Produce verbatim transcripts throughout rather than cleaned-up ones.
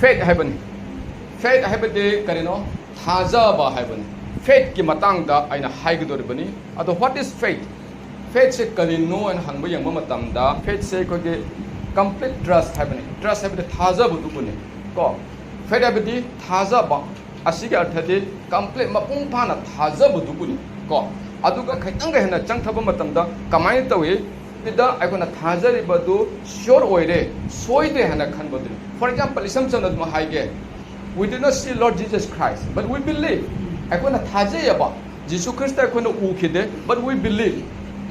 Faith ꯍꯥꯏꯕꯅꯤ꯫ Faith ꯍꯥꯏꯕꯗꯤ ꯀꯔꯤꯅꯣ? ꯊꯥꯖꯕ ꯍꯥꯏꯕꯅꯤ꯫ Faithꯀꯤ ꯃꯇꯥꯡꯗ ꯑꯩꯅ ꯍꯥꯏꯒꯗꯧꯔꯤꯕꯅꯤ꯫ ꯑꯗꯣ what is faith? Faithꯁꯦ ꯀꯔꯤꯅꯣ ꯍꯥꯏꯅ ꯍꯪꯕ ꯌꯦꯡꯕ ꯃꯇꯝꯗ, faithꯁꯦ ꯑꯩꯈꯣꯏꯒꯤ complete trust ꯍꯥꯏꯕꯅꯤ꯫ Trust ꯍꯥꯏꯕꯗꯤ ꯊꯥꯖꯕꯗꯨꯕꯨꯅꯤ ꯀꯣ꯫ Faith ꯍꯥꯏꯕꯗꯤ ꯊꯥꯖꯕ꯫ ꯑꯁꯤꯒꯤ ꯑꯔꯊꯗꯤ complete, ꯃꯄꯨꯡ ꯐꯥꯅ ꯊꯥꯖꯕꯗꯨꯕꯨꯅꯤ ꯀꯣ꯫ ꯑꯗꯨꯒ ꯈꯤꯇꯪꯒ ꯍꯦꯟꯅ ꯆꯪꯊꯕ ꯃꯇꯝꯗ ꯀꯃꯥꯏꯅ ꯇꯧꯏ? ꯁꯤꯗ ꯑꯩꯈꯣꯏꯅ ꯊꯥꯖꯔꯤꯕꯗꯨ sure ꯑꯣꯏꯔꯦ, ꯁꯣꯏꯗ꯭ꯔꯦ ꯍꯥꯏꯅ ꯈꯟꯕꯗꯨꯅꯤ꯫ For example, ꯏꯁꯝ ꯁꯝꯅ ꯑꯗꯨꯝ ꯍꯥꯏꯒꯦ, "We do not see Lord Jesus Christ, but we believe." ꯑꯩꯈꯣꯏꯅ ꯊꯥꯖꯩꯌꯦꯕ, ꯖꯤꯁꯨ ꯈ꯭ꯔꯤꯁꯇ ꯑꯩꯈꯣꯏꯅ ꯎꯈꯤꯗꯦ, but we believe꯫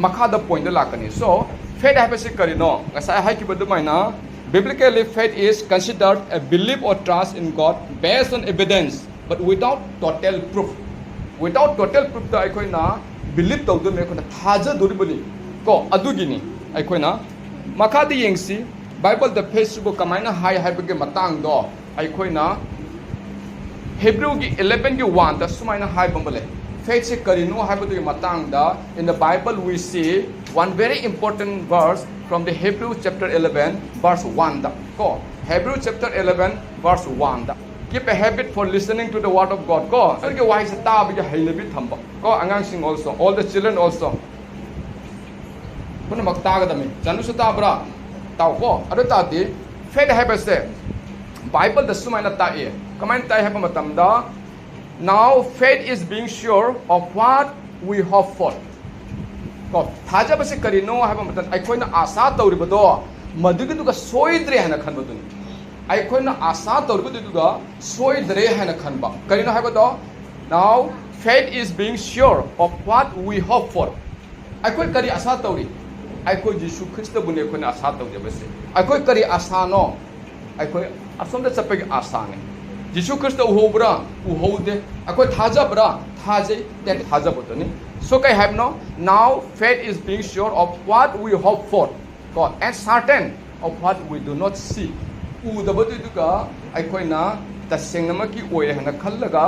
ꯃꯈꯥꯗ pointꯗ ꯂꯥꯛꯀꯅꯤ꯫ So, faith ꯍꯥꯏꯕꯁꯤ ꯀꯔꯤꯅꯣ? ꯉꯁꯥꯏ ꯍꯥꯏꯈꯤꯕ ꯑꯗꯨꯃꯥꯏꯅ, biblically, faith is considered a belief or trust in God based on evidence, but without total proof. Without total proofꯇ ꯑꯩꯈꯣꯏꯅ believe ꯇꯧꯗꯣꯔꯤꯕꯅꯤ, ꯑꯩꯈꯣꯏꯅ ꯊꯥꯖꯗꯣꯔꯤꯕꯅꯤ ꯀꯣ꯫ ꯑꯗꯨꯒꯤꯅꯤ ꯑꯩꯈꯣꯏꯅ ꯃꯈꯥꯗ ꯌꯦꯡꯁꯤ, Bibleꯗ faithꯁꯤꯕꯨ ꯀꯃꯥꯏꯅ ꯍꯥꯏ ꯍꯥꯏꯕꯒꯤ ꯃꯇꯥꯡꯗꯣ꯫ ꯑꯩꯈꯣꯏꯅ Hebrewꯒꯤ elevenꯒꯤ oneꯗ ꯁꯨꯃꯥꯏꯅ ꯍꯥꯏꯕ ꯑꯃ ꯂꯩ꯫ Faithꯁꯤ ꯀꯔꯤꯅꯣ ꯍꯥꯏꯕꯗꯨꯒꯤ ꯃꯇꯥꯡꯗ, in the Bible we see one very important verse from the Hebrew chapter eleven verse oneꯗ ꯀꯣ꯫ Hebrew chapter eleven verse oneꯗ, "Keep a habit for listening to the word of God" ꯀꯣ꯫ ꯑꯩꯒꯤ ꯋꯥꯍꯩꯁꯦ ꯇꯥꯕꯒꯤ ꯍꯩꯅꯕꯤ ꯊꯝꯕ ꯀꯣ꯫ ꯑꯉꯥꯡꯁꯤꯡ also, all the children also, ꯄꯨꯝꯅꯃꯛ ꯇꯥꯒꯗꯕꯅꯤ꯫ ꯆꯅꯨꯁꯨ ꯇꯥꯕ꯭ꯔꯥ? ꯇꯥꯎꯀꯣ꯫ ꯑꯗꯨ ꯇꯥꯔꯗꯤ faith ꯍꯥꯏꯕꯁꯦ Bibleꯗ ꯁꯨꯃꯥꯏꯅ ꯇꯥꯛꯏ꯫ ꯀꯃꯥꯏꯅ ꯇꯥꯛꯏ ꯍꯥꯏꯕ ꯃꯇꯝꯗ, "Now faith is being sure of what we hope for" ꯀꯣ꯫ ꯊꯥꯖꯕꯁꯤ ꯀꯔꯤꯅꯣ ꯍꯥꯏꯕ ꯃꯇꯝꯗ, ꯑꯩꯈꯣꯏꯅ ꯑꯥꯁꯥ ꯇꯧꯔꯤꯕꯗꯣ ꯃꯗꯨꯒꯤꯗꯨꯒ ꯁꯣꯏꯗ꯭ꯔꯦ ꯍꯥꯏꯅ ꯈꯟꯕꯗꯨꯅꯤ꯫ ꯑꯩꯈꯣꯏꯅ ꯑꯥꯁꯥ ꯇꯧꯔꯤꯕꯗꯨꯗꯨꯒ ꯁꯣꯏꯗ꯭ꯔꯦ ꯍꯥꯏꯅ ꯈꯟꯕ꯫ ꯀꯔꯤꯅꯣ ꯍꯥꯏꯕꯗꯣ, "Now faith is being sure of what we hope for." ꯑꯩꯈꯣꯏ ꯀꯔꯤ ꯑꯥꯁꯥ ꯇꯧꯔꯤ? ꯑꯩꯈꯣꯏ ꯖꯤꯁꯨ ꯈ꯭ꯔꯤꯁꯇꯕꯨꯅꯤ ꯑꯩꯈꯣꯏꯅ ꯑꯥꯁꯥ ꯇꯧꯖꯕꯁꯦ꯫ ꯑꯩꯈꯣꯏ ꯀꯔꯤ ꯑꯥꯁꯥꯅꯣ? ꯑꯩꯈꯣꯏ ꯑꯁꯣꯝꯗ ꯆꯠꯄꯒꯤ ꯑꯥꯁꯥꯅꯤ꯫ Jesus Christ ꯎꯍꯧꯕ꯭ꯔꯥ? ꯎꯍꯧꯗꯦ꯫ ꯑꯩꯈꯣꯏ ꯊꯥꯖꯕ꯭ꯔꯥ? ꯊꯥꯖꯩ꯫ ꯇꯦꯟ ꯊꯥꯖꯕꯗꯨꯅꯤ꯫ So ꯀꯩ ꯍꯥꯏꯕꯅꯣ? "Now faith is being sure of what we hope for" ꯀꯣ, "and certain of what we do not see." ꯎꯗꯕꯗꯨꯗꯨꯒ ꯑꯩꯈꯣꯏꯅ ꯇꯁꯦꯡꯅꯃꯛꯀꯤ ꯑꯣꯏꯔꯦ ꯍꯥꯏꯅ ꯈꯜꯂꯒ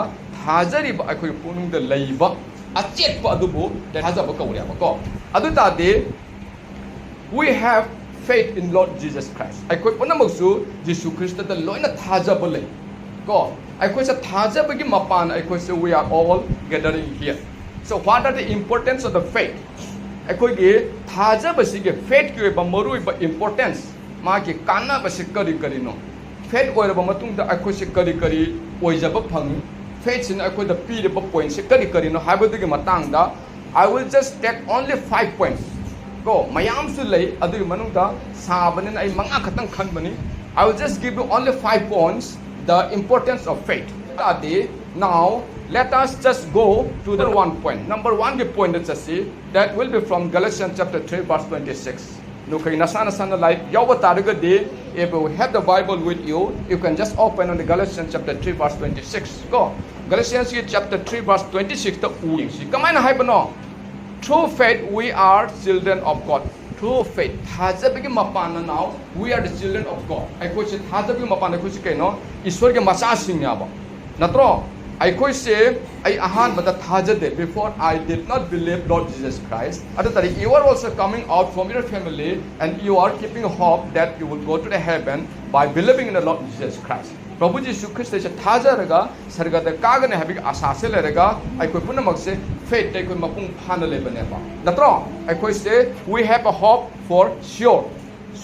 ꯊꯥꯖꯔꯤꯕ, ꯑꯩꯈꯣꯏꯒꯤ ꯄꯨꯛꯅꯤꯡꯗ ꯂꯩꯕ ꯑꯆꯦꯠꯄ ꯑꯗꯨꯕꯨ ꯊꯥꯖꯕ ꯀꯧꯔꯦꯕꯀꯣ꯫ ꯑꯗꯨ ꯇꯥꯔꯗꯤ, "We have Faith in Lord Jesus Christ. ꯑꯩꯈꯣꯏ ꯄꯨꯝꯅꯃꯛꯁꯨ ꯖꯤꯁꯨ ꯈ꯭ꯔꯤꯁꯇꯗ ꯂꯣꯏꯅ ꯊꯥꯖꯕ ꯂꯩ꯫ ꯀꯣ, ꯑꯩꯈꯣꯏꯁꯦ ꯊꯥꯖꯕꯒꯤ ꯃꯄꯥꯟ, ꯑꯩꯈꯣꯏꯁꯦ we are all gathering here. So what are the importance of the faith? ꯑꯩꯈꯣꯏꯒꯤ ꯊꯥꯖꯕꯁꯤꯒꯤ, faithꯀꯤ ꯑꯣꯏꯕ ꯃꯔꯨꯑꯣꯏꯕ importance, ꯃꯥꯒꯤ ꯀꯥꯟꯅꯕꯁꯤ ꯀꯔꯤ ꯀꯔꯤꯅꯣ? Faith ꯑꯣꯏꯔꯕ ꯃꯇꯨꯡꯗ ꯑꯩꯈꯣꯏꯁꯦ ꯀꯔꯤ ꯀꯔꯤ ꯑꯣꯏꯖꯕ ꯐꯪꯏ? Faithꯁꯤꯅ ꯑꯩꯈꯣꯏꯗ ꯄꯤꯔꯤꯕ pointꯁꯦ ꯀꯔꯤ ꯀꯔꯤꯅꯣ ꯍꯥꯏꯕꯗꯨꯒꯤ ꯃꯇꯥꯡꯗ I will just take only five points. ꯀꯣ, ꯃꯌꯥꯝꯁꯨ ꯂꯩ, ꯑꯗꯨꯒꯤ ꯃꯅꯨꯡꯗ ꯁꯥꯕꯅꯤꯅ ꯑꯩ ꯃꯉꯥ ꯈꯛꯇꯪ ꯈꯟꯕꯅꯤ꯫ I will just give you only five points, the importance of faith. ꯇꯥꯗꯤ, now let us just go to the one point. Number oneꯒꯤ pointꯇ ꯆꯠꯁꯤ. That will be from Galatians chapter three verse twenty-six. ꯅꯈꯣꯏ ꯅꯁꯥ ꯅꯁꯥꯅ ꯂꯥꯏꯔꯤꯛ ꯌꯥꯎꯕ ꯇꯥꯔꯒꯗꯤ, if you have the Bible with you, you can just open on the Galatians chapter three verse twenty-six. ꯀꯣ, Galatiansꯀꯤ chapter three verse twenty-sixꯇ ꯎ ꯌꯦꯡꯁꯤ꯫ ꯀꯃꯥꯏꯅ ꯍꯥꯏꯕꯅꯣ? Through faith we are children of God. Through faith, ꯊꯥꯖꯕꯒꯤ ꯃꯄꯥꯟꯅ, now we are the children of God. ꯑꯩꯈꯣꯏꯁꯦ ꯊꯥꯖꯕꯒꯤ ꯃꯄꯥꯟ, ꯑꯩꯈꯣꯏꯁꯦ ꯀꯩꯅꯣ? ꯏꯁꯣꯔꯒꯤ ꯃꯆꯥꯁꯤꯡꯅꯦꯕ꯫ ꯅꯠꯇ꯭ꯔꯣ? ꯑꯩꯈꯣꯏꯁꯦ, ꯑꯩ ꯑꯍꯥꯟꯕꯗ ꯊꯥꯖꯗꯦ, before I did not believe Lord Jesus Christ. ꯑꯗꯨ ꯇꯥꯔꯗꯤ, you are also coming out from your family and you are keeping hope that you will go to the heaven by believing in the Lord Jesus Christ. ꯄ꯭ꯔꯚꯨ ꯖꯤꯁꯨ ꯈ꯭ꯔꯤꯁꯇꯁꯦ ꯊꯥꯖꯔꯒ ꯁꯔꯒꯗ ꯀꯥꯒꯅꯤ ꯍꯥꯏꯕꯒꯤ ꯑꯥꯁꯥꯁꯦ ꯂꯩꯔꯒ ꯑꯩꯈꯣꯏ ꯄꯨꯝꯅꯃꯛꯁꯦ faithꯇ ꯑꯩꯈꯣꯏ ꯃꯄꯨꯡ ꯐꯥꯅ ꯂꯩꯕꯅꯦꯕ, ꯅꯠꯇ꯭ꯔꯣ? ꯑꯩꯈꯣꯏꯁꯦ, we have a hope for sure.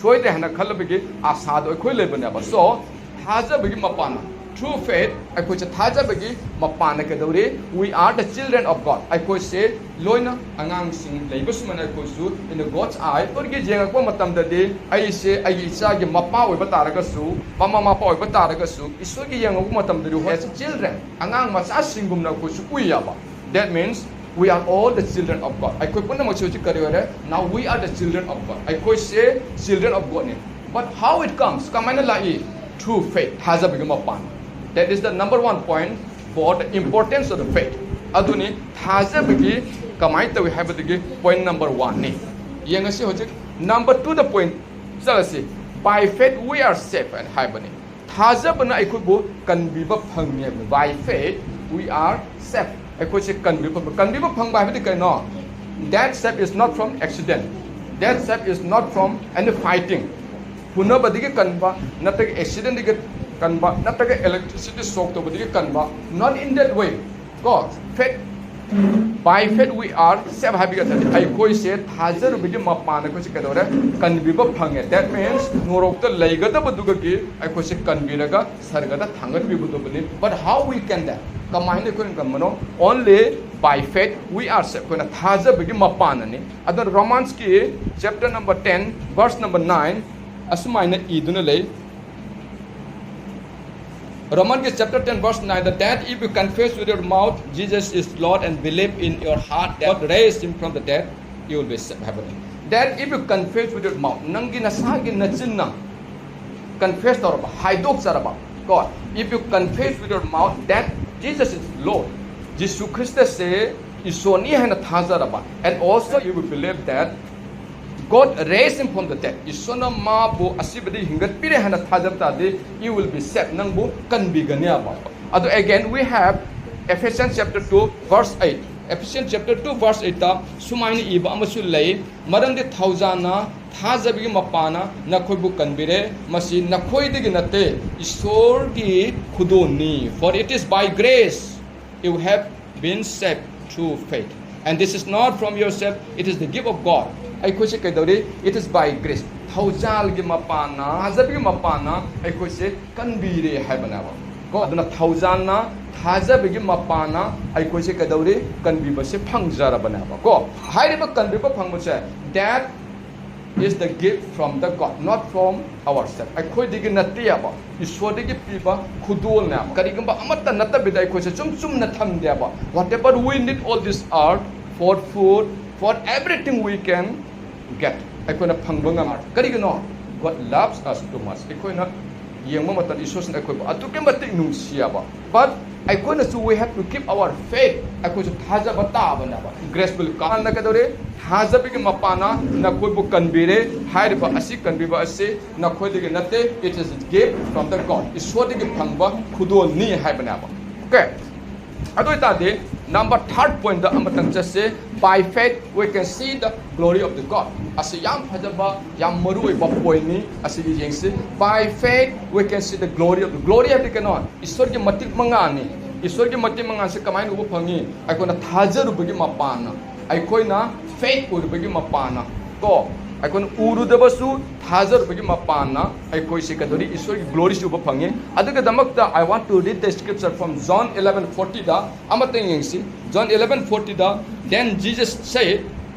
ꯁꯣꯏꯗ꯭ꯔꯦ ꯍꯥꯏꯅ ꯈꯜꯂꯕꯒꯤ ꯑꯥꯁꯥꯗꯣ ꯑꯩꯈꯣꯏ ꯂꯩꯕꯅꯦꯕ꯫ So, ꯊꯥꯖꯕꯒꯤ ꯃꯄꯥꯟꯅ, through faith, ꯑꯩꯈꯣꯏꯁꯦ ꯊꯥꯖꯕꯒꯤ ꯃꯄꯥꯟꯅ ꯀꯩꯗꯧꯔꯤ? We are the children of God. ꯑꯩꯈꯣꯏꯁꯦ ꯂꯣꯏꯅ ꯑꯉꯥꯡꯁꯤꯡ ꯂꯩꯕ ꯁꯨꯃꯥꯏꯅ ꯑꯩꯈꯣꯏꯁꯨ in the God's eye, ꯏꯁꯣꯔꯒꯤ ꯌꯦꯡꯉꯛꯄ ꯃꯇꯝꯗꯗꯤ ꯑꯩꯁꯦ ꯑꯩꯒꯤ ꯏꯆꯥꯒꯤ ꯃꯄꯥ ꯑꯣꯏꯕ ꯇꯥꯔꯒꯁꯨ, ꯃꯃꯥ ꯃꯄꯥ ꯑꯣꯏꯕ ꯇꯥꯔꯒꯁꯨ, ꯏꯁꯣꯔꯒꯤ ꯌꯦꯡꯉꯛꯄ ꯃꯇꯝꯗꯗꯤ as children, ꯑꯉꯥꯡ ꯃꯆꯥꯁꯤꯡꯒꯨꯝꯅ ꯑꯩꯈꯣꯏꯁꯨ ꯎꯏꯌꯦꯕ꯫ That means we are all the children of God. ꯑꯩꯈꯣꯏ ꯄꯨꯝꯅꯃꯛꯁꯦ ꯍꯧꯖꯤꯛ ꯀꯔꯤ ꯑꯣꯏꯔꯦ? Now we are the children of God. ꯑꯩꯈꯣꯏꯁꯦ children of Godꯅꯤ꯫ But how it comes? ꯀꯃꯥꯏꯅ ꯂꯥꯛꯏ? Through faith. ꯊꯥꯖꯕꯒꯤ ꯃꯄꯥꯟ꯫ That is the number one point for the importance of the faith. ꯑꯗꯨꯅꯤ ꯊꯥꯖꯕꯒꯤ ꯀꯃꯥꯏꯅ ꯇꯧꯏ ꯍꯥꯏꯕꯗꯨꯒꯤ point number oneꯅꯤ꯫ ꯌꯦꯡꯉꯁꯤ ꯍꯧꯖꯤꯛ number twoꯗ point ꯆꯠꯂꯁꯤ꯫ By faith we are saved ꯍꯥꯏꯅ ꯍꯥꯏꯕꯅꯤ꯫ ꯊꯥꯖꯕꯅ ꯑꯩꯈꯣꯏꯕꯨ ꯀꯟꯕꯤꯕ ꯐꯪꯉꯦ꯫ By faith we are saved. ꯑꯩꯈꯣꯏꯁꯦ ꯀꯟꯕꯤꯕ ꯐꯪꯕ꯫ ꯀꯟꯕꯤꯕ ꯐꯪꯕ ꯍꯥꯏꯕꯗꯤ ꯀꯩꯅꯣ? That save is not from accident. That sap is not from any fighting. ꯐꯨꯅꯕꯗꯒꯤ ꯀꯟꯕ, ꯅꯠꯇ꯭ꯔꯒ accidentꯗꯒꯤ ꯀꯟꯕ, ꯅꯠꯇ꯭ꯔꯒ electricity shock ꯇꯧꯕꯗꯒꯤ ꯀꯟꯕ, not in that way. ꯀꯣ, faith, by faith we are saved ꯍꯥꯏꯕꯒꯤ ꯑꯔꯊꯗꯤ ꯑꯩꯈꯣꯏꯁꯦ ꯊꯥꯖꯔꯨꯕꯒꯤ ꯃꯄꯥꯟ ꯑꯩꯈꯣꯏꯁꯦ ꯀꯩꯗꯧꯔꯦ? ꯀꯟꯕꯤꯕ ꯐꯪꯉꯦ꯫ That means ꯅꯣꯔꯣꯛꯇ ꯂꯩꯒꯗꯕꯗꯨꯒꯤ ꯑꯩꯈꯣꯏꯁꯦ ꯀꯟꯕꯤꯔꯒ ꯁꯔꯒꯗ ꯊꯥꯡꯒꯠꯄꯤꯕꯗꯨꯕꯨꯅꯤ꯫ But how we can that? ꯀꯃꯥꯏꯅ ꯑꯩꯈꯣꯏꯅ ꯀꯟꯕꯅꯣ? Only by faith we are saved. ꯑꯩꯈꯣꯏꯅ ꯊꯥꯖꯕꯒꯤ ꯃꯄꯥꯟꯅꯅꯤ꯫ ꯑꯗꯨꯅ Romansꯀꯤ chapter number ten, verse number nine ꯑꯁꯨꯃꯥꯏꯅ ꯏꯗꯨꯅ ꯂꯩ꯫ Romansꯀꯤ chapter ten verse nine, that if you confess with your mouth Jesus is Lord and believe in your heart that God raised him from the dead, you will be saved ꯍꯥꯏꯕꯅꯤ꯫ That if you confess with your mouth, ꯅꯪꯒꯤ ꯅꯁꯥꯒꯤ ꯅꯆꯤꯟꯅ confess ꯇꯧꯔꯕ, ꯍꯥꯏꯗꯣꯛꯆꯔꯕ, ꯀꯣ, if you confess with your mouth that Jesus is Lord, ꯖꯤꯁꯨ ꯈ꯭ꯔꯤꯁꯇꯁꯦ ꯏꯁꯣꯔꯅꯤ ꯍꯥꯏꯅ ꯊꯥꯖꯔꯕ, and also you will believe that God raised him from the dead, ꯏꯁꯣꯔꯅ ꯃꯥꯕꯨ ꯑꯁꯤꯕꯗꯒꯤ ꯍꯤꯡꯒꯠꯄꯤꯔꯦ ꯍꯥꯏꯅ ꯊꯥꯖꯕ ꯇꯥꯔꯗꯤ, you will be saved, ꯅꯪꯕꯨ ꯀꯟꯕꯤꯒꯅꯤ ꯍꯥꯏꯕ꯫ ꯑꯗꯨ again we have Ephesians chapter two verse eight, Ephesians chapter two verse eightꯇ ꯁꯨꯃꯥꯏꯅ ꯏꯕ ꯑꯃꯁꯨ ꯂꯩ, ꯃꯔꯝꯗꯤ ꯊꯧꯖꯥꯜꯅ ꯊꯥꯖꯕꯒꯤ ꯃꯄꯥꯅ ꯅꯈꯣꯏꯕꯨ ꯀꯟꯕꯤꯔꯦ, ꯃꯁꯤ ꯅꯈꯣꯏꯗꯒꯤ ꯅꯠꯇꯦ, ꯏꯁꯣꯔꯒꯤ ꯈꯨꯗꯣꯜꯅꯤ꯫ For it is by grace you have been saved through faith, and this is not from yourself, it is the gift of God. ꯑꯩꯈꯣꯏꯁꯦ ꯀꯩꯗꯧꯔꯤ? It is by grace. ꯊꯧꯖꯥꯜꯒꯤ ꯃꯄꯥꯅ, ꯊꯥꯖꯕꯒꯤ ꯃꯄꯥꯅ ꯑꯩꯈꯣꯏꯁꯦ ꯀꯟꯕꯤꯔꯦ ꯍꯥꯏꯕꯅꯦꯕ꯫ ꯀꯣ, ꯑꯗꯨꯅ ꯊꯧꯖꯥꯜꯅ ꯊꯥꯖꯕꯒꯤ ꯃꯄꯥꯅ ꯑꯩꯈꯣꯏꯁꯦ ꯀꯩꯗꯧꯔꯤ? ꯀꯟꯕꯤꯕꯁꯦ ꯐꯪꯖꯔꯕꯅꯦꯕ꯫ ꯀꯣ, ꯍꯥꯏꯔꯤꯕ ꯀꯟꯕꯤꯕ ꯐꯪꯕꯁꯦ, that is the gift from the God, not from ourselves. ꯑꯩꯈꯣꯏꯗꯒꯤ ꯅꯠꯇꯦꯕ, ꯏꯁꯣꯔꯗꯒꯤ ꯄꯤꯕ ꯈꯨꯗꯣꯜꯅꯦꯕ꯫ ꯀꯔꯤꯒꯨꯝꯕ ꯑꯃꯠꯇ ꯅꯠꯇꯕꯤꯗ ꯑꯩꯈꯣꯏꯁꯦ ꯆꯨꯝ ꯆꯨꯝꯅ ꯊꯝꯗꯦꯕ꯫ Whatever we need all this earth for food, for everything we can get, ꯑꯩꯈꯣꯏꯅ ꯐꯪꯕ ꯉꯝꯃꯤ꯫ ꯀꯔꯤꯒꯤꯅꯣ? God loves us too much. ꯑꯩꯈꯣꯏꯅ ꯌꯦꯡꯕ ꯃꯇꯝꯗ ꯏꯁꯣꯔꯁꯤꯅ ꯑꯩꯈꯣꯏꯕꯨ ꯑꯗꯨꯛꯀꯤ ꯃꯇꯤꯛ ꯅꯨꯡꯁꯤꯌꯦꯕ꯫ But ꯑꯩꯈꯣꯏꯅꯁꯨ we have to keep our faith, ꯑꯩꯈꯣꯏꯁꯨ ꯊꯥꯖꯕ ꯇꯥꯕꯅꯦꯕ꯫ Grace will come. ꯀꯩꯗꯧꯔꯦ? ꯊꯥꯖꯕꯒꯤ ꯃꯄꯥꯅ ꯅꯈꯣꯏꯕꯨ ꯀꯟꯕꯤꯔꯦ꯫ ꯍꯥꯏꯔꯤꯕ ꯑꯁꯤ ꯀꯟꯕꯤꯕ ꯑꯁꯤ ꯅꯈꯣꯏꯗꯒꯤ ꯅꯠꯇꯦ, it is a gift from the God. ꯏꯁꯣꯔꯗꯒꯤ ꯐꯪꯕ ꯈꯨꯗꯣꯜꯅꯤ ꯍꯥꯏꯕꯅꯦꯕ꯫ Okay. ꯑꯗꯨ ꯑꯣꯏꯇꯥꯔꯗꯤ number third point ꯑꯃꯇꯪ ꯆꯠꯁꯦ. By faith we can see the glory of the God. ꯑꯁꯤ ꯌꯥꯝ ꯐꯖꯕ, ꯌꯥꯝ ꯃꯔꯨ ꯑꯣꯏꯕ point ꯅꯤ. ꯑꯁꯤꯒꯤ ꯌꯦꯡꯁꯤ. By faith we can see the glory of the, glory ꯍꯥꯏꯕꯗꯤ ꯀꯩꯅꯣ? ꯏꯁꯣꯔꯒꯤ ꯃꯇꯤꯛ ꯃꯉꯥꯜꯅꯤ. ꯏꯁꯣꯔꯒꯤ ꯃꯇꯤꯛ ꯃꯉꯥꯜꯁꯤ ꯀꯃꯥꯏꯅ ꯎꯕ ꯐꯪꯉꯤ? ꯑꯩꯈꯣꯏꯅ ꯊꯥꯖꯔꯨꯕꯒꯤ ꯃꯄꯥꯟꯅ, ꯑꯩꯈꯣꯏꯅ faith ꯑꯣꯏꯔꯨꯕꯒꯤ ꯃꯄꯥꯟꯅ, ꯀꯣ, ꯑꯩꯈꯣꯏꯅ ꯎꯔꯨꯗꯕꯁꯨ ꯊꯥꯖꯔꯨꯕꯒꯤ ꯃꯄꯥꯟꯅ ꯑꯩꯈꯣꯏꯁꯤ ꯀꯩꯗꯧꯔꯤ? ꯏꯁꯣꯔꯒꯤ glory ꯁꯤ ꯎꯕ ꯐꯪꯉꯤ. ꯑꯗꯨꯒꯤꯗꯃꯛꯇ I want to read the scripture from John eleven forty ꯗ ꯑꯃꯇꯪ ꯌꯦꯡꯁꯤ. John eleven forty the, Then Jesus said,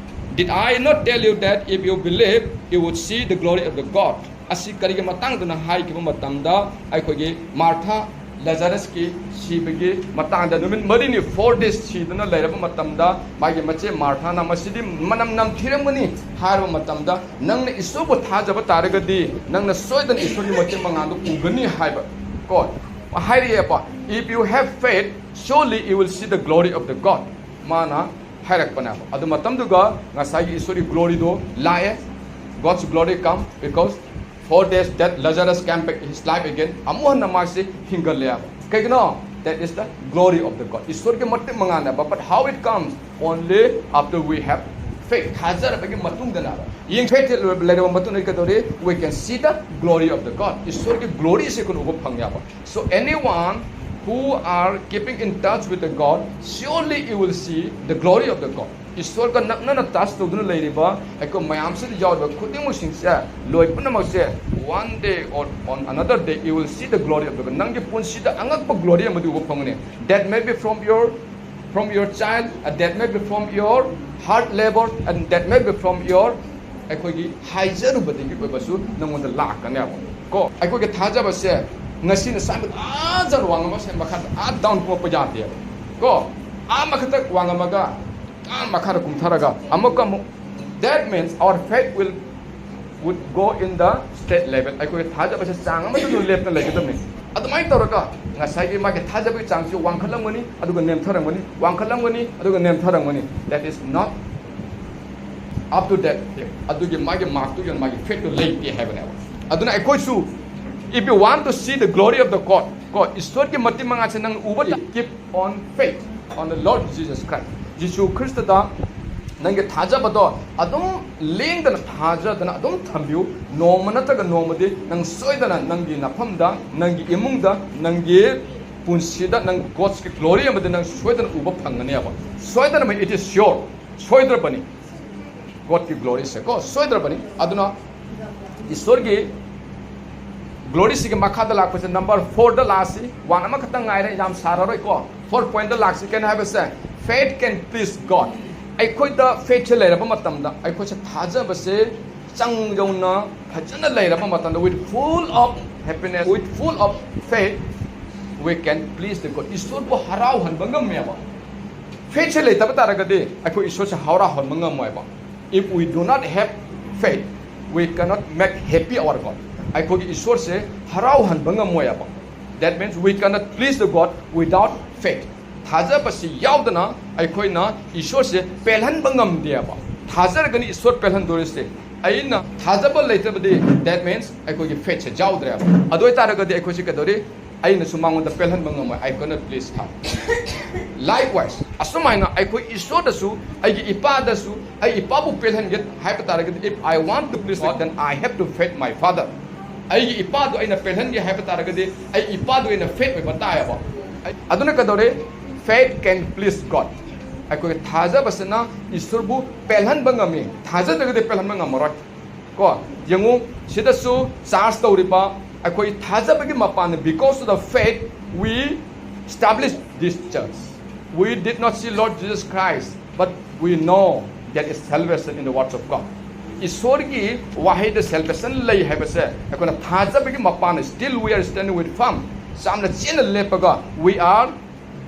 "Did I not tell you that if you believe, you would see the glory of the God?" ꯑꯁꯤ ꯀꯔꯤꯒꯤ ꯃꯇꯥꯡꯗꯅ ꯍꯥꯏꯈꯤꯕ ꯃꯇꯝꯗ, ꯑꯩꯈꯣꯏꯒꯤ ꯃꯥꯔꯊꯥ ꯂꯥꯖꯥꯔꯁꯀꯤ ꯁꯤꯕꯒꯤ ꯃꯇꯥꯡꯗ, ꯅꯨꯃꯤꯠ ꯃꯔꯤꯅꯤ, four days ꯁꯤꯗꯨꯅ ꯂꯩꯔꯕ ꯃꯇꯝꯗ, ꯃꯥꯒꯤ ꯃꯆꯦ ꯃꯥꯔꯊꯥꯅ, "ꯃꯁꯤꯗꯤ ꯃꯅꯝ ꯅꯝꯊꯤꯔꯝꯒꯅꯤ" ꯍꯥꯏꯔꯕ ꯃꯇꯝꯗ, "ꯅꯪꯅ ꯏꯁꯣꯔꯕꯨ ꯊꯥꯖꯕ ꯇꯥꯔꯒꯗꯤ, ꯅꯪꯅ ꯁꯣꯏꯗꯅ ꯏꯁꯣꯔꯒꯤ ꯃꯇꯦꯡ ꯃꯉꯥꯜꯗꯨ ꯎꯒꯅꯤ" ꯍꯥꯏꯕ, ꯀꯣ, ꯍꯥꯏꯔꯛꯑꯦꯕ. "If you have faith, surely you will see the glory of the God." ꯃꯥꯅ ꯍꯥꯏꯔꯛꯄꯅꯦꯕ. ꯑꯗꯨ ꯃꯇꯝꯗꯨꯒ ꯉꯁꯥꯏꯒꯤ ꯏꯁꯣꯔꯒꯤ glory ꯗꯣ ꯂꯥꯛꯑꯦ. God's glory come because four days that Lazarus came back his life again. ꯑꯃꯨꯛ ꯍꯟꯅ ꯃꯥꯁꯤ ꯍꯤꯡꯒꯠꯂꯦꯕ. ꯀꯩꯒꯤꯅꯣ? That is the glory of the God. ꯏꯁꯣꯔꯒꯤ ꯃꯇꯤꯛ ꯃꯉꯥꯜꯅꯦꯕ. But how it comes? Only after we have faith. ꯊꯥꯖꯔꯕꯒꯤ ꯃꯇꯨꯡꯗꯅꯦꯕ. ꯌꯦꯡ faith ꯂꯩꯔꯕ ꯃꯇꯨꯡꯗ ꯀꯩꯗꯧꯔꯤ? We can see the glory of the God. ꯏꯁꯣꯔꯒꯤ glory ꯁꯦ ꯑꯩꯈꯣꯏꯅ ꯎꯕ ꯐꯪꯉꯦꯕ. So anyone who are keeping in touch with the God, surely you will see the glory of the God. ꯏꯁꯣꯔꯒ ꯅꯛꯅꯅ touch ꯇꯧꯗꯨꯅ ꯂꯩꯔꯤꯕ ꯑꯩꯈꯣꯏ ꯃꯌꯥꯝꯁꯤꯗ ꯌꯥꯎꯔꯤꯕ ꯈꯨꯗꯤꯡꯃꯛꯁꯤꯡꯁꯦ, ꯂꯣꯏ ꯄꯨꯝꯅꯃꯛꯁꯦ, one day or on another day you will see the glory of the God. ꯅꯪꯒꯤ ꯄꯨꯟꯁꯤꯗ ꯑꯉꯛꯄ glory ꯑꯃꯗꯤ ꯎꯕ ꯐꯪꯒꯅꯤ. That may be from your, from your child, and that may be from your heart level, and that may be from your, ꯑꯩꯈꯣꯏꯒꯤ ꯍꯥꯏꯖꯔꯨꯕꯗꯒꯤ ꯑꯣꯏꯕꯁꯨ ꯅꯪꯉꯣꯟꯗ ꯂꯥꯛꯀꯅꯦꯕ, ꯀꯣ. ꯑꯩꯈꯣꯏꯒꯤ ꯊꯥꯖꯕꯁꯦ ꯉꯁꯤꯅ ꯁ꯭ꯋꯥꯏ ꯃꯊꯛ ꯑꯥ ꯖꯔ ꯋꯥꯡ ꯑꯃ ꯁꯦ ꯃꯈꯥꯗ ꯑꯥ down ꯀꯨꯝꯃꯛꯄ ꯌꯥꯗꯦꯕ, ꯀꯣ. ꯑꯥ ꯃꯊꯛꯇ ꯋꯥꯡꯉꯝꯃꯒ ꯑꯥ ꯃꯈꯥꯗ ꯀꯨꯝꯊꯔꯒ ꯑꯃꯨꯛꯀ ꯑꯃꯨꯛ, that means our faith will, would go in the straight level. ꯑꯩꯈꯣꯏꯒꯤ ꯊꯥꯖꯕꯁꯦ ꯆꯥꯡ ꯑꯃꯗ ꯑꯗꯨꯝ ꯂꯦꯞꯇꯅ ꯂꯩꯒꯗꯕꯅꯤ. ꯑꯗꯨꯃꯥꯏꯅ ꯇꯧꯔꯒ ꯉꯁꯥꯏꯒꯤ ꯃꯥꯒꯤ ꯊꯥꯖꯕꯒꯤ ꯆꯥꯡꯁꯤ ꯋꯥꯡꯈꯠꯂꯝꯒꯅꯤ, ꯑꯗꯨꯒ ꯅꯦꯝꯊꯔꯝꯒꯅꯤ, ꯋꯥꯡꯈꯠꯂꯝꯒꯅꯤ, ꯑꯗꯨꯒ ꯅꯦꯝꯊꯔꯝꯒꯅꯤ. That is not up to that. ꯑꯗꯨꯒꯤ ꯃꯥꯒꯤ mark ꯇꯨ ꯌꯧꯅ ꯃꯥꯒꯤ faith ꯇꯨ ꯂꯩꯇꯦ ꯍꯥꯏꯕꯅꯦꯕ. ꯑꯗꯨꯅ ꯑꯩꯈꯣꯏꯁꯨ, if you want to see the glory of the God, ꯀꯣ, ꯏꯁꯣꯔꯒꯤ ꯃꯇꯤꯛ ꯃꯉꯥꯁꯦ ꯅꯪ ꯎꯕ ꯇꯥ-, keep on faith on the Lord Jesus Christ. ꯖꯤꯁꯨ ꯈ꯭ꯔꯤꯁꯇꯗ ꯅꯪꯒꯤ ꯊꯥꯖꯕꯗꯣ ꯑꯗꯨꯝ ꯂꯦꯡꯗꯅ ꯊꯥꯖꯗꯅ ꯑꯗꯨꯝ ꯊꯝꯕꯤꯌꯨ. ꯅꯣꯡꯃ ꯅꯠꯇ꯭ꯔꯒ ꯅꯣꯡꯃꯗꯤ ꯅꯪ ꯁꯣꯏꯗꯅ ꯅꯪꯒꯤ ꯅꯐꯝꯗ, ꯅꯪꯒꯤ ꯏꯃꯨꯡꯗ, ꯅꯪꯒꯤ ꯄꯨꯟꯁꯤꯗ ꯅꯪ God's glory ꯑꯃꯗꯤ ꯅꯪ ꯁꯣꯏꯗꯅ ꯎꯕ ꯐꯪꯒꯅꯦꯕ. ꯁꯣꯏꯗꯅꯃꯛ, it is sure. ꯁꯣꯏꯗ꯭ꯔꯕꯅꯤ. Godꯀꯤ gloryꯁꯦ ꯀꯣ, ꯁꯣꯏꯗ꯭ꯔꯕꯅꯤ. ꯑꯗꯨꯅ ꯏꯁꯣꯔꯒꯤ gloryꯁꯤꯒꯤ ꯃꯈꯥꯗ ꯂꯥꯛꯄꯁꯦ number fourꯗ ꯂꯥꯛꯑꯁꯤ. One ꯑꯃꯈꯛꯇꯪ ꯉꯥꯏꯔꯦ, ꯌꯥꯝ ꯁꯥꯔꯔꯣꯏꯀꯣ. Four pointꯗ ꯂꯥꯛꯁꯤ. ꯀꯩꯅꯣ ꯍꯥꯏꯕꯁꯦ, faith can please God. ꯑꯩꯈꯣꯏꯗ faithꯁꯦ ꯂꯩꯔꯕ ꯃꯇꯝꯗ ꯑꯩꯈꯣꯏꯁꯦ ꯊꯥꯖꯕꯁꯦ ꯆꯪ ꯌꯧꯅ ꯐꯖꯅ ꯂꯩꯔꯕ ꯃꯇꯝꯗ, with full of happiness, with full of faith, we can please the God. ꯏꯁꯣꯔꯕꯨ ꯍꯔꯥꯎꯍꯟꯕ ꯉꯝꯃꯦꯕ. Faithꯁꯦ ꯂꯩꯇꯕ ꯇꯥꯔꯒꯗꯤ ꯑꯩꯈꯣꯏ ꯏꯁꯣꯔꯁꯦ ꯍꯔꯥꯎꯍꯟꯕ ꯉꯝꯃꯣꯏꯕ. If we do not have faith, we cannot make happy our God. ꯑꯩꯈꯣꯏꯒꯤ ꯏꯁꯣꯔꯁꯦ ꯍꯔꯥꯎꯍꯟꯕ ꯉꯝꯃꯣꯏꯕ. That means we cannot please the God without faith. ꯊꯥꯖꯕꯁꯤ ꯌꯥꯎꯗꯅ ꯑꯩꯈꯣꯏꯅ ꯏꯁꯣꯔꯁꯦ ꯄꯦꯜꯍꯟꯕ ꯉꯝꯗꯦꯕ. ꯊꯥꯖꯔꯒꯅꯤ ꯏꯁꯣꯔ ꯄꯦꯜꯍꯟꯗꯣꯔꯤꯁꯦ. ꯑꯩꯅ ꯊꯥꯖꯕ ꯂꯩꯇꯕꯗꯤ, that means ꯑꯩꯈꯣꯏꯒꯤ faithꯁꯦ ꯌꯥꯎꯗ꯭ꯔꯦꯕ. ꯑꯗꯨ ꯑꯣꯏꯇꯥꯔꯒꯗꯤ ꯑꯩꯈꯣꯏꯁꯦ ꯀꯩꯗꯧꯔꯤ? ꯑꯩꯅꯁꯨ ꯃꯉꯣꯟꯗ ꯄꯦꯜꯍꯟꯕ ꯉꯝꯃꯣꯏ. I cannot please her. Likewise, ꯑꯁꯨꯃꯥꯏꯅ ꯑꯩꯈꯣꯏ ꯏꯁꯣꯔꯗꯁꯨ, ꯑꯩꯒꯤ ꯏꯄꯥꯗꯁꯨ, ꯑꯩ ꯏꯄꯥꯕꯨ ꯄꯦꯜꯍꯟꯒꯦ ꯍꯥꯏꯕ ꯇꯥꯔꯒꯗꯤ, if I want to please God, then I have to faith my father. ꯑꯩꯒꯤ ꯏꯄꯥꯗꯨ ꯑꯩꯅ ꯄꯦꯜꯍꯟꯒꯦ ꯍꯥꯏꯕ ꯇꯥꯔꯒꯗꯤ, ꯑꯩ ꯏꯄꯥꯗꯨ ꯑꯩꯅ faith ꯑꯣꯏꯕ ꯇꯥꯏꯌꯦꯕ. ꯑꯗꯨꯅ ꯀꯩꯗꯧꯔꯦ? Faith can please God. ꯑꯩꯈꯣꯏꯒꯤ ꯊꯥꯖꯕꯁꯤꯅ ꯏꯁꯣꯔꯕꯨ ꯄꯦꯜꯍꯟꯕ ꯉꯝꯃꯤ. ꯊꯥꯖꯗ꯭ꯔꯒꯗꯤ ꯄꯦꯜꯍꯟꯕ ꯉꯝꯃꯔꯣꯏ. ꯀꯣ, ꯌꯦꯡꯉꯨ, ꯁꯤꯗꯁꯨ charge ꯇꯧꯔꯤꯕ ꯑꯩꯈꯣꯏ ꯊꯥꯖꯕꯒꯤ ꯃꯄꯥꯟꯅ, because of the faith we establish this church. We did not see Lord Jesus Christ, but we know there is salvation in the words of God. ꯏꯁꯣꯔꯒꯤ ꯋꯥꯍꯩꯗ salvation ꯂꯩ ꯍꯥꯏꯕꯁꯦ ꯑꯩꯈꯣꯏꯅ ꯊꯥꯖꯕꯒꯤ ꯃꯄꯥꯟꯅ, still we are standing with firm. ꯌꯥꯝꯅ ꯆꯦꯠꯅ ꯂꯦꯞꯄꯒ, we are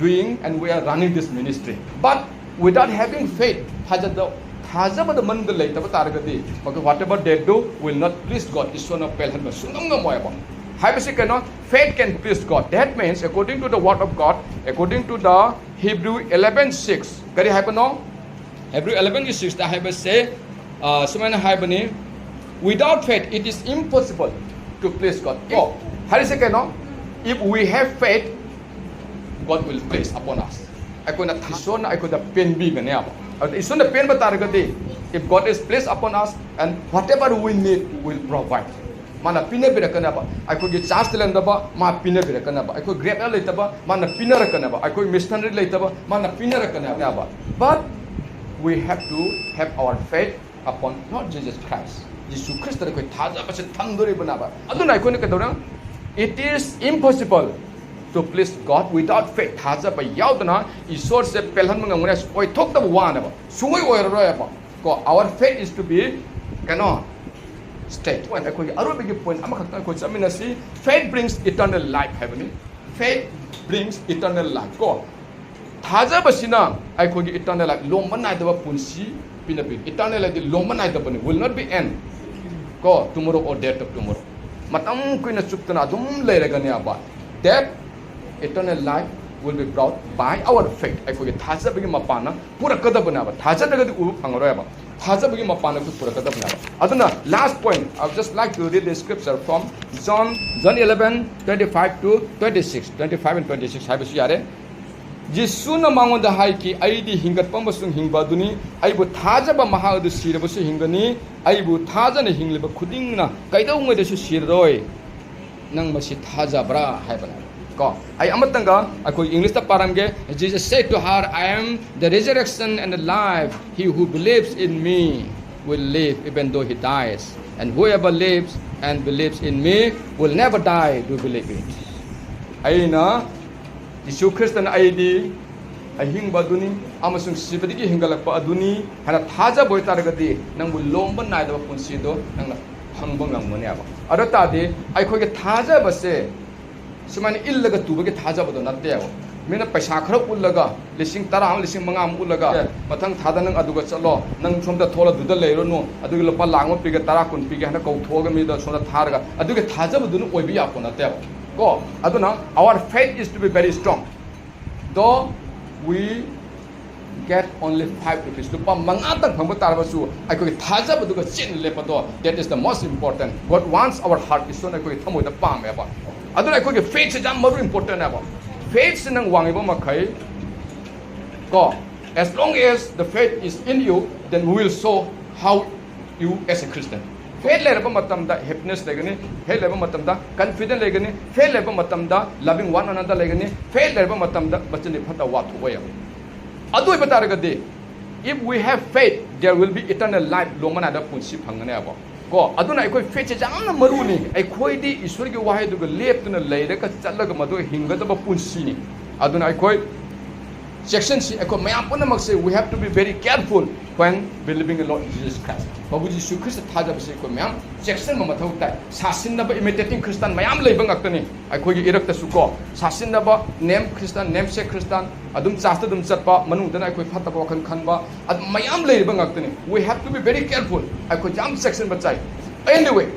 doing and we are running this ministry. But without having faith, ꯊꯥꯖꯗ-, ꯊꯥꯖꯕꯗ ꯃꯅꯨꯡꯗ ꯂꯩꯇꯕ ꯇꯥꯔꯒꯗꯤ, okay, whatever they do will not please God. ꯏꯁꯣꯔꯅ ꯄꯦꯜꯍꯟꯕ ꯁꯨꯡꯉꯝ ꯉꯝꯃꯣꯏꯕ꯫ ꯍꯥꯏꯕꯁꯤ ꯀꯩꯅꯣ? Faith can please God. That means, according to the word of God, according to the Hebrew eleven six, ꯀꯔꯤ ꯍꯥꯏꯕꯅꯣ? Hebrew elevenꯒꯤ sixꯇ ꯍꯥꯏꯕꯁꯦ, ꯑ, ꯁꯨꯃꯥꯏꯅ ꯍꯥꯏꯕꯅꯤ, "Without faith, it is impossible to please God." ꯀꯣ, ꯍꯥꯏꯔꯤꯁꯦ ꯀꯩꯅꯣ? If we have faith, God will place upon us. ꯑꯩꯈꯣꯏꯅ ꯊꯥ- ꯏꯁꯣꯔꯅ ꯑꯩꯈꯣꯏꯗ ꯄꯦꯟꯕꯤꯒꯅꯦꯕ꯫ ꯑꯗꯨ ꯏꯁꯣꯔꯅ ꯄꯦꯟꯕ ꯇꯥꯔꯒꯗꯤ, if God is pleased upon us, and whatever we need, will provide. ꯃꯥꯅ ꯄꯤꯅꯕꯤꯔꯛꯀꯅꯦꯕ꯫ ꯑꯩꯈꯣꯏꯒꯤ ꯆꯥꯔꯖꯇ ꯂꯩꯔꯝꯗꯕ ꯃꯥ ꯄꯤꯅꯕꯤꯔꯛꯀꯅꯦꯕ꯫ ꯑꯩꯈꯣꯏ ꯒ꯭ꯔꯦꯞ ꯂꯩꯇꯕ ꯃꯥꯅ ꯄꯤꯅꯔꯛꯀꯅꯦꯕ꯫ ꯑꯩꯈꯣꯏ ꯃꯤꯁꯅꯔꯤ ꯂꯩꯇꯕ ꯃꯥꯅ ꯄꯤꯅꯔꯛꯀꯅꯦꯕ꯫ But we have to have our faith upon Lord Jesus Christ. ꯖꯤꯁꯨ ꯈ꯭ꯔꯤꯁꯇꯗ ꯑꯩꯈꯣꯏ ꯊꯥꯖꯕꯁꯦ ꯊꯝꯗꯣꯔꯤꯕꯅꯦꯕ꯫ ꯑꯗꯨꯅ ꯑꯩꯈꯣꯏꯅ ꯀꯩꯗꯧꯔꯦ? It is impossible to please God without faith. ꯊꯥꯖꯕ ꯌꯥꯎꯗꯅ ꯏꯁꯣꯔꯁꯦ ꯄꯦꯜꯍꯟꯕ ꯉꯝꯒꯅꯤ ꯍꯥꯏꯁꯦ ꯑꯣꯏꯊꯣꯛꯇꯕ ꯋꯥꯅꯦꯕ꯫ ꯁꯨꯡꯑꯣꯏ ꯑꯣꯏꯔꯔꯣꯏꯕ꯫ ꯀꯣ, our faith is to be, ꯀꯩꯅꯣ, straight. ꯑꯩꯈꯣꯏꯒꯤ ꯑꯔꯣꯏꯕꯒꯤ ꯄꯣꯏꯟ ꯑꯃꯈꯛꯇꯪ ꯑꯩꯈꯣꯏ ꯆꯠꯃꯤꯟꯅꯁꯤ꯫ Faith brings eternal life ꯍꯥꯏꯕꯅꯤ꯫ Faith brings eternal life. ꯀꯣ, ꯊꯥꯖꯕꯁꯤꯅ ꯑꯩꯈꯣꯏꯒꯤ eternal life, ꯂꯣꯝꯕ ꯅꯥꯏꯗꯕ ꯄꯨꯟꯁꯤ ꯄꯤꯅꯕꯤ꯫ Eternal ꯍꯥꯏꯗꯤ ꯂꯣꯝꯕ ꯅꯥꯏꯗꯕꯅꯤ, will not be end. ꯀꯣ, tomorrow or day after tomorrow. ꯃꯇꯝ ꯀꯨꯏꯅ ꯆꯨꯞꯇꯅ ꯑꯗꯨꯝ ꯂꯩꯔꯒꯅꯦꯕ꯫ That eternal life will be brought by our faith. ꯑꯩꯈꯣꯏꯒꯤ ꯊꯥꯖꯕꯒꯤ ꯃꯄꯥꯟꯅ ꯄꯨꯔꯛꯀꯗꯕꯅꯦꯕ꯫ ꯊꯥꯖꯗ꯭ꯔꯒꯗꯤ ꯎꯕ ꯐꯪꯉꯔꯣꯏꯕ꯫ ꯊꯥꯖꯕꯒꯤ ꯃꯄꯥꯟꯅ ꯑꯩꯈꯣꯏ ꯄꯨꯔꯛꯀꯗꯕꯅꯦꯕ꯫ ꯑꯗꯨꯅ last point, I would just like to read the scripture from John, John eleven, twenty-five to twenty-six, twenty-five and twenty-six ꯍꯥꯏꯕꯁꯨ ꯌꯥꯔꯦ꯫ ꯖꯤꯁꯨꯅ ꯃꯉꯣꯟꯗ ꯍꯥꯏꯈꯤ, "ꯑꯩꯗꯤ ꯍꯤꯡꯒꯠꯄ ꯑꯃꯁꯨꯡ ꯍꯤꯡꯕ ꯑꯗꯨꯅꯤ꯫ ꯑꯩꯕꯨ ꯊꯥꯖꯕ ꯃꯍꯥꯛ ꯑꯗꯨ ꯁꯤꯔꯕꯁꯨ ꯍꯤꯡꯒꯅꯤ꯫ ꯑꯩꯕꯨ ꯊꯥꯖꯅ ꯍꯤꯡꯂꯤꯕ ꯈꯨꯗꯤꯡꯅ ꯀꯩꯗꯧꯉꯩꯗꯁꯨ ꯁꯤꯔꯔꯣꯏ꯫ ꯅꯪ ꯃꯁꯤ ꯊꯥꯖꯕ꯭ꯔꯥ?" ꯍꯥꯏꯕꯅꯦ꯫ ꯀꯣ, ꯑꯩ ꯑꯃꯇꯪꯒ ꯑꯩꯈꯣꯏ ꯏꯪꯂꯤꯁꯇ ꯄꯥꯔꯝꯒꯦ꯫ Jesus said to her, "I am the resurrection and the life. He who believes in me will live even though he dies. And whoever lives and believes in me will never die." Do you believe it? ꯑꯩꯅ, ꯖꯤꯁꯨ ꯈ꯭ꯔꯤꯁꯇꯅ "ꯑꯩꯗꯤ ꯑꯍꯤꯡꯕ ꯑꯗꯨꯅꯤ ꯑꯃꯁꯨꯡ ꯁꯤꯕꯗꯒꯤ ꯍꯤꯡꯒꯠꯂꯛꯄ ꯑꯗꯨꯅꯤ" ꯍꯥꯏꯅ ꯊꯥꯖꯕ ꯑꯣꯏꯇꯥꯔꯒꯗꯤ, ꯅꯪꯕꯨ ꯂꯣꯝꯕ ꯅꯥꯏꯗꯕ ꯄꯨꯟꯁꯤꯗꯣ ꯅꯪꯅ ꯐꯪꯕ ꯉꯝꯒꯅꯦꯕ꯫ ꯑꯗꯨ ꯇꯥꯔꯗꯤ ꯑꯩꯈꯣꯏꯒꯤ ꯊꯥꯖꯕꯁꯦ ꯁꯨꯃꯥꯏꯅ ꯏꯜꯂꯒ ꯇꯨꯕꯒꯤ ꯊꯥꯖꯕꯗꯣ ꯅꯠꯇꯦꯕ꯫ ꯃꯤꯅ ꯄꯩꯁꯥ ꯈꯔ ꯎꯠꯂꯒ, ꯂꯤꯁꯤꯡ ꯇꯔꯥ ꯑꯃ, ꯂꯤꯁꯤꯡ ꯃꯉꯥ ꯑꯃ ꯎꯠꯂꯒ, "ꯑꯦ, ꯃꯊꯪ ꯊꯥꯗ ꯅꯪ ꯑꯗꯨꯒ ꯆꯠꯂꯣ, ꯅꯪ ꯁꯣꯝꯗ ꯊꯣꯛꯑ ꯑꯗꯨꯗ ꯂꯩꯔꯨꯅꯨ, ꯑꯗꯨꯒꯤ ꯂꯨꯄꯥ ꯂꯥꯛ ꯑꯃ ꯄꯤꯒꯦ, ꯇꯔꯥ, ꯀꯨꯟ ꯄꯤꯒꯦ" ꯍꯥꯏꯅ ꯀꯧꯊꯣꯛꯑꯒ ꯃꯤꯗ ꯁꯣꯝꯗ ꯊꯥꯔꯒ, ꯑꯗꯨꯒꯤ ꯊꯥꯖꯕꯗꯨꯅ ꯑꯣꯏꯕ ꯌꯥꯄꯣ ꯅꯠꯇꯦꯕ꯫ ꯀꯣ, ꯑꯗꯨꯅ our faith is to be very strong. Though we get only five rupees, ꯂꯨꯄꯥ ꯃꯉꯥꯇꯪ ꯐꯪꯕ ꯇꯥꯔꯕꯁꯨ, ꯑꯩꯈꯣꯏꯒꯤ ꯊꯥꯖꯕꯗꯨꯒ ꯆꯦꯟꯅ ꯂꯦꯞꯄꯗꯣ, that is the most important. God wants our heart. ꯏꯁꯣꯔꯅ ꯑꯩꯈꯣꯏꯒꯤ ꯊꯃꯣꯏꯗ ꯄꯥꯝꯃꯦꯕ꯫ ꯑꯗꯨꯅ ꯑꯩꯈꯣꯏꯒꯤ faithꯁꯦ ꯌꯥꯝ ꯃꯔꯨ important ꯅꯦꯕ꯫ Faithꯁꯦ ꯅꯪ ꯋꯥꯡꯉꯤꯕ ꯃꯈꯩ ꯀꯣ, as long as the faith is in you, then we will show how you as a Christian. Faith ꯂꯩꯔꯕ ꯃꯇꯝꯗ happiness ꯂꯩꯒꯅꯤ, faith ꯂꯩꯕ ꯃꯇꯝꯗ confidence ꯂꯩꯒꯅꯤ, faith ꯂꯩꯕ ꯃꯇꯝꯗ loving one another ꯂꯩꯒꯅꯤ, faith ꯂꯩꯔꯕ ꯃꯇꯝꯗ ꯃꯆꯤꯟꯗꯤ ꯐꯠꯇ ꯋꯥ ꯊꯣꯛꯑꯣꯏ꯫ ꯑꯗꯨ ꯑꯣꯏꯕ ꯇꯥꯔꯒꯗꯤ, if we have faith, there will be eternal life, ꯂꯣꯝꯕ ꯅꯥꯏꯗꯕ ꯄꯨꯟꯁꯤ ꯐꯪꯒꯅꯦꯕ꯫ ꯀꯣ, ꯑꯗꯨꯅ ꯑꯩꯈꯣꯏ faithꯁꯦ ꯌꯥꯝꯅ ꯃꯔꯨꯅꯤ꯫ ꯑꯩꯈꯣꯏꯗꯤ ꯏꯁꯣꯔꯒꯤ ꯋꯥꯍꯩꯗꯨꯒ ꯂꯦꯞꯇꯨꯅ ꯂꯩꯔꯒ ꯆꯠꯂꯒ ꯃꯗꯨ ꯍꯤꯡꯒꯗꯕ ꯄꯨꯟꯁꯤꯅꯤ꯫ ꯑꯗꯨꯅ ꯑꯩꯈꯣꯏ ꯆꯦꯛꯁꯤꯟꯁꯤ꯫ ꯑꯩꯈꯣꯏ ꯃꯌꯥꯝ ꯄꯨꯝꯅꯃꯛꯁꯦ, we have to be very careful when believing in Lord Jesus Christ. ꯃꯈꯣꯏ ꯖꯤꯁꯨ ꯈ꯭ꯔꯤꯁꯇ ꯊꯥꯖꯕꯁꯦ ꯑꯩꯈꯣꯏ ꯃꯌꯥꯝ ꯆꯦꯛꯁꯤꯟꯕ ꯃꯊꯧ ꯇꯥꯏ꯫ ꯁꯥꯁꯤꯟꯅꯕ imitating Christian ꯃꯌꯥꯝ ꯂꯩꯕ ꯉꯥꯛꯇꯅꯤ ꯑꯩꯈꯣꯏꯒꯤ ꯏꯔꯛꯇꯁꯨ ꯀꯣ꯫ ꯁꯥꯁꯤꯟꯅꯕ name Christian, namesake Christian, ꯑꯗꯨꯝ ꯆꯥꯔꯆꯇ ꯑꯗꯨꯝ ꯆꯠꯄ, ꯃꯅꯨꯡꯗꯅ ꯑꯩꯈꯣꯏ ꯐꯠꯇꯕ ꯋꯥꯈꯜ ꯈꯟꯕ, ꯑꯗꯨꯝ ꯃꯌꯥꯝ ꯂꯩꯔꯤꯕ ꯉꯥꯛꯇꯅꯤ꯫ We have to be very careful. ꯑꯩꯈꯣꯏ ꯌꯥꯝ ꯆꯦꯛꯁꯤꯟꯕ ꯆꯥꯏ꯫ Anyway,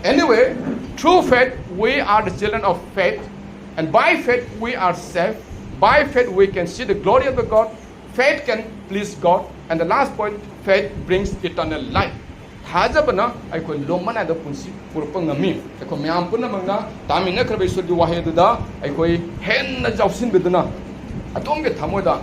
anyway, through faith we are the children of faith, and by faith we are saved. By faith we can see the glory of the God. Faith can please God. And the last point, faith brings eternal life. ꯊꯥꯖꯕꯅ ꯑꯩꯈꯣꯏ ꯂꯣꯝꯕ ꯅꯥꯏꯗꯕ ꯄꯨꯟꯁꯤ ꯄꯨꯔꯛꯄ ꯉꯝꯃꯤ꯫ ꯑꯩꯈꯣꯏ ꯃꯌꯥꯝ ꯄꯨꯝꯅꯃꯛꯅ ꯇꯥꯃꯤꯟꯅꯈ꯭ꯔꯕ ꯏꯁꯣꯔꯒꯤ ꯋꯥꯍꯩ ꯑꯗꯨꯗ ꯑꯩꯈꯣꯏ ꯍꯦꯟꯅ ꯌꯥꯎꯁꯤꯟꯕꯤꯗꯨꯅ, ꯑꯗꯣꯝꯒꯤ ꯊꯃꯣꯏꯗ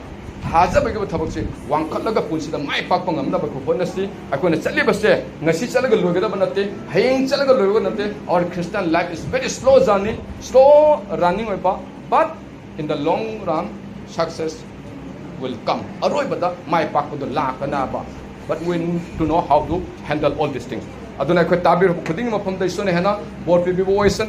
ꯊꯥꯖꯕꯒꯤ ꯊꯕꯛꯁꯤ ꯋꯥꯡꯈꯠꯂꯒ ꯄꯨꯟꯁꯤꯗ ꯃꯥꯏ ꯄꯥꯛꯄ ꯉꯝꯅꯕ ꯑꯩꯈꯣꯏ ꯍꯣꯠꯅꯁꯤ꯫ ꯑꯩꯈꯣꯏꯅ ꯆꯠꯂꯤꯕꯁꯦ ꯉꯁꯤ ꯆꯠꯂꯒ ꯂꯣꯏꯒꯗꯕ ꯅꯠꯇꯦ, ꯍꯌꯦꯡ ꯆꯠꯂꯒ ꯂꯣꯏꯒꯗꯕ ꯅꯠꯇꯦ꯫ Our Christian life is very slow journey, slow running ꯑꯣꯏꯕ, but in the long run success will come. ꯑꯔꯣꯏꯕꯗ ꯃꯥꯏ ꯄꯥꯛꯄꯗꯣ ꯂꯥꯛꯀꯅꯕ꯫ But we need to know how to handle all these things. ꯑꯗꯨꯅ ꯑꯩꯈꯣꯏ ꯇꯥꯕꯤꯔꯛꯄ ꯈꯨꯗꯤꯡꯒꯤ ꯃꯐꯝꯗ ꯏꯁꯣꯔꯅ ꯍꯦꯟꯅ ꯕꯣꯔ ꯄꯤꯕꯤꯕ ꯑꯣꯏꯁꯅꯨ꯫